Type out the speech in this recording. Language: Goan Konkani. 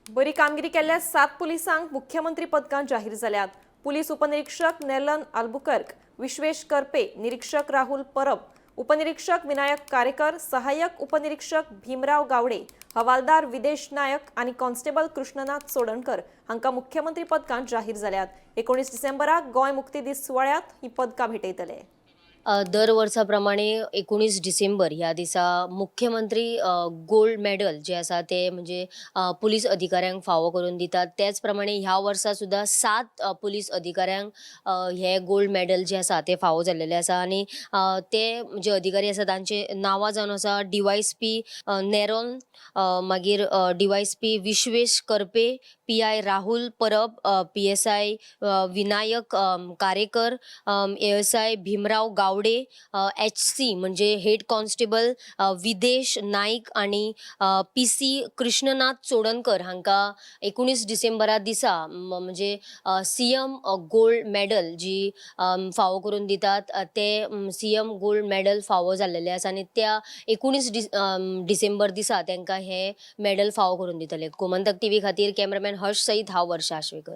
बरी कामगिरी केल्ल्या 7 पुलिसांक मुख्यमंत्री पदकां जाहीर जाल्यात. पुलीस उपनिरीक्षक नेलन आल्बुकर्क, विश्वेश करपे, निरीक्षक राहुल परब, उपनिरीक्षक विनायक कारेकर, सहाय्यक उपनिरीक्षक भीमराव गावडे, हवालदार विदेश नायक आनी कॉन्स्टेबल कृष्णनाथ चोडणकर हांकां मुख्यमंत्री पदकां जाहीर जाल्यात. 19 डिसेंबराक गोंय मुक्ती दीस सुवाळ्यांत ही पदकां भेटयतले. दर वर्सा प्रमाणे 19 डिसेंबर ह्या दिसा मुख्यमंत्री गोल्ड मेडल जे आसा ते म्हणजे पुलीस अधिकाऱ्यांक फावो करून दितात. तेच प्रमाणे ह्या वर्सा सुद्दां 7 पुलीस अधिकाऱ्यांक हे गोल्ड मेडल जे आसा ते फावो जाल्लेले आसा आनी ते जे अधिकारी आसा तांचे नांवां जावन आसा डीवायएसपी नेरोन, मागीर DYSP Vishwesh Karpe, PI Rahul Parab, PSI Vinayak Karekar, ASI Bhimrao Gawade, HC म्हणजे हेड कॉन्स्टेबल विदेश नाईक आणि पीसी कृष्णनाथ चोडणकर हांकां 19 डिसेंबरा दिसा म्हणजे सीएम गोल्ड मेडल जी फावो करून दितात, ते सीएम गोल्ड मेडल फावो जाल्लेले आसा आनी त्या 19 डिसेंबर दिसा तांकां हे मेडल फावो करून दितले. गोमंतक टीव्ही खातीर कॅमेरामॅन हर्ष सईत, हांव वर्षा आश्वेकर.